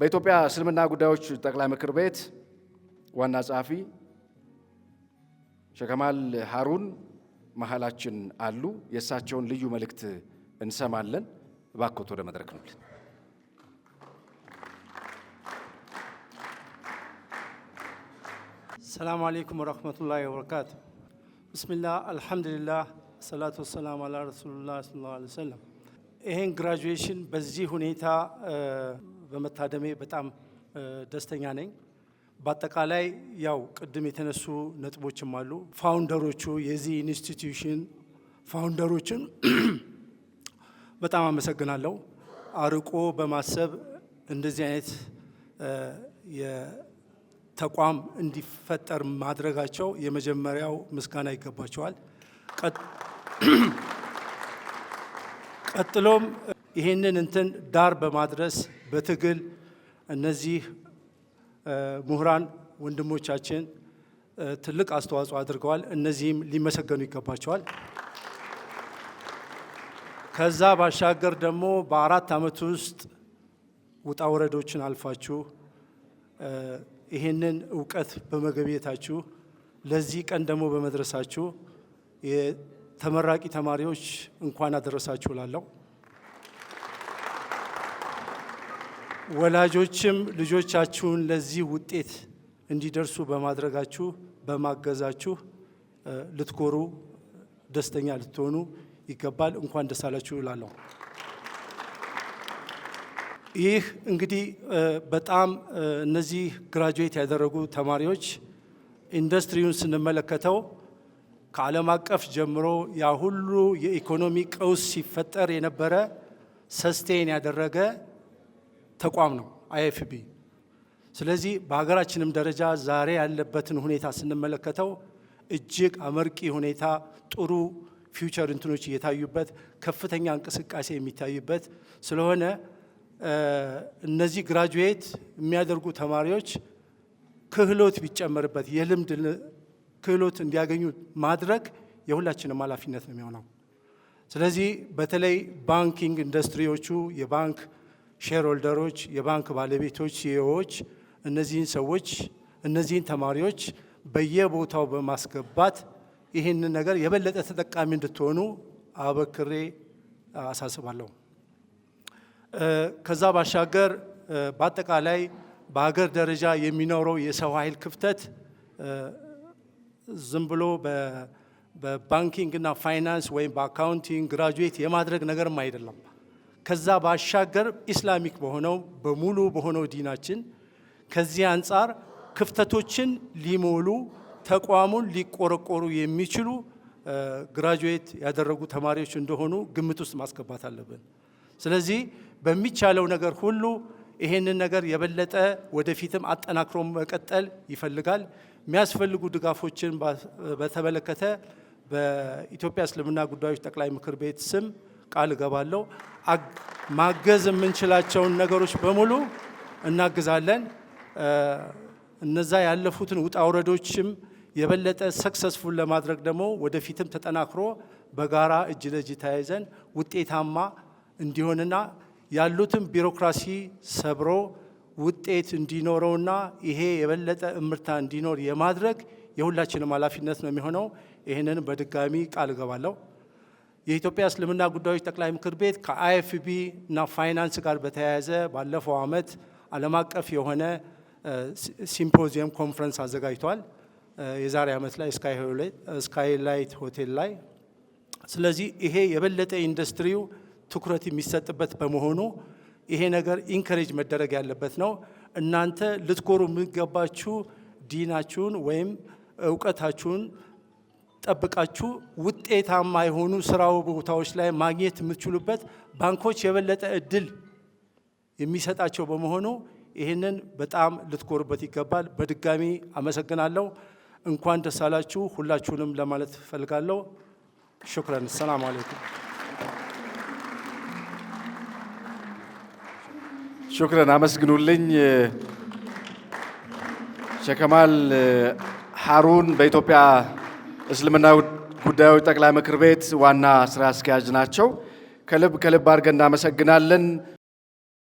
በኢትዮጵያ እስልምና ጉዳዮች ጠቅላይ ምክር ቤት ዋና ጸሐፊ ሼህ ከማል ሀሩን መሀላችን አሉ። የእሳቸውን ልዩ መልእክት እንሰማለን። እባክዎት ወደ መድረክ ኑልን። ሰላም አለይኩም ወረህመቱላሂ ወበረካቱ። ብስሚላህ አልሐምዱሊላህ ሰላቱ ወሰላም አላ ረሱሉላህ ሰለላሁ ዐለይሂ ወሰለም። ይሄን graduation በዚህ ሁኔታ በመታደሜ በጣም ደስተኛ ነኝ። በአጠቃላይ ያው ቅድም የተነሱ ነጥቦችም አሉ። Founder ኦቹ፣ የዚህ institution founder ኦችን በጣም አመሰግናለሁ። አርቆ በማሰብ እንደዚህ አይነት ተቋም እንዲፈጠር ማድረጋቸው የመጀመሪያው ምስጋና ይገባቸዋል። ቀጥሎም ይህንን እንትን ዳር በማድረስ በትግል እነዚህ ምሁራን ወንድሞቻችን ትልቅ አስተዋጽኦ አድርገዋል። እነዚህም ሊመሰገኑ ይገባቸዋል። ከዛ ባሻገር ደግሞ በ4 ዓመት ውስጥ ውጣ ውረዶችን አልፋችሁ ይህንን እውቀት በመገብየታችሁ፣ ለዚህ ቀን ደግሞ በመድረሳችሁ የተመራቂ ተማሪዎች እንኳን አደረሳችሁ እላለሁ። ወላጆችም ልጆቻችሁን ለዚህ ውጤት እንዲደርሱ በማድረጋችሁ፣ በማገዛችሁ ልትኮሩ፣ ደስተኛ ልትሆኑ ይገባል። እንኳን ደስ አላችሁ እላለሁ። ይህ እንግዲህ በጣም እነዚህ graduate ያደረጉ ተማሪዎች ኢንዱስትሪውን ስንመለከተው ከዓለም አቀፍ ጀምሮ ያ ሁሉ የኢኮኖሚ ቀውስ ሲፈጠር የነበረ sustain ያደረገ ተቋም ነው IFB። ስለዚህ በሀገራችንም ደረጃ ዛሬ ያለበትን ሁኔታ ስንመለከተው እጅግ አመርቂ ሁኔታ፣ ጥሩ future እንትኖች እየታዩበት፣ ከፍተኛ እንቅስቃሴ የሚታዩበት ስለሆነ እነዚህ graduate የሚያደርጉ ተማሪዎች ክህሎት ቢጨመርበት፣ የልምድ ክህሎት እንዲያገኙ ማድረግ የሁላችንም ኃላፊነት ነው የሚሆነው። ስለዚህ በተለይ banking ኢንዱስትሪዎቹ፣ የባንክ shareholder ኦች፣ የባንክ ባለቤቶች፣ CEO ዎች እነዚህን ሰዎች፣ እነዚህን ተማሪዎች በየቦታው በማስገባት ይህንን ነገር የበለጠ ተጠቃሚ እንድትሆኑ አበክሬ አሳስባለሁ። ከዛ ባሻገር በአጠቃላይ በሀገር ደረጃ የሚኖረው የሰው ኃይል ክፍተት ዝም ብሎ በ banking እና ፋይናንስ ወይም በ accounting graduate የማድረግ ነገርም አይደለም። ከዛ ባሻገር Islamic በሆነው፣ በሙሉ በሆነው ዲናችን ከዚህ አንጻር ክፍተቶችን ሊሞሉ፣ ተቋሙን ሊቆረቆሩ የሚችሉ graduate ያደረጉ ተማሪዎች እንደሆኑ ግምት ውስጥ ማስገባት አለብን። ስለዚህ በሚቻለው ነገር ሁሉ ይሄንን ነገር የበለጠ ወደፊትም አጠናክሮ መቀጠል ይፈልጋል። የሚያስፈልጉ ድጋፎችን በተመለከተ በኢትዮጵያ እስልምና ጉዳዮች ጠቅላይ ምክር ቤት ስም ቃል እገባለሁ። ማገዝ የምንችላቸውን ነገሮች በሙሉ እናግዛለን። እነዛ ያለፉትን ውጣ ውረዶችም የበለጠ successful ለማድረግ ደግሞ ወደፊትም ተጠናክሮ በጋራ እጅ ለእጅ ተያይዘን ውጤታማ እንዲሆንና ያሉትን ቢሮክራሲ ሰብሮ ውጤት እንዲኖረውና ይሄ የበለጠ እምርታ እንዲኖር የማድረግ የሁላችንም ኃላፊነት ነው የሚሆነው። ይህንን በድጋሚ ቃል እገባለሁ። የኢትዮጵያ እስልምና ጉዳዮች ጠቅላይ ምክር ቤት ከ IFB እና ፋይናንስ ጋር በተያያዘ ባለፈው ዓመት ዓለም አቀፍ የሆነ symposium conference አዘጋጅቷል። የዛሬ ዓመት ላይ ስካይላይት ሆቴል ላይ። ስለዚህ ይሄ የበለጠ ኢንዱስትሪው ትኩረት የሚሰጥበት በመሆኑ ይሄ ነገር encourage መደረግ ያለበት ነው። እናንተ ልትኮሩ የሚገባችሁ ዲናችሁን ወይም እውቀታችሁን ጠብቃችሁ ውጤታማ የሆኑ ስራው ቦታዎች ላይ ማግኘት የምትችሉበት፣ ባንኮች የበለጠ እድል የሚሰጣቸው በመሆኑ ይህንን በጣም ልትኮሩበት ይገባል። በድጋሚ አመሰግናለሁ። እንኳን ደስ አላችሁ ሁላችሁንም ለማለት እፈልጋለሁ። ሹክረን። ሰላም አለይኩም። ሹክረን፣ አመስግኑልኝ። ሼህ ከማል ሀሩን በኢትዮጵያ እስልምና ጉዳዮች ጠቅላይ ምክር ቤት ዋና ስራ አስኪያጅ ናቸው። ከልብ ከልብ አድርገን እናመሰግናለን።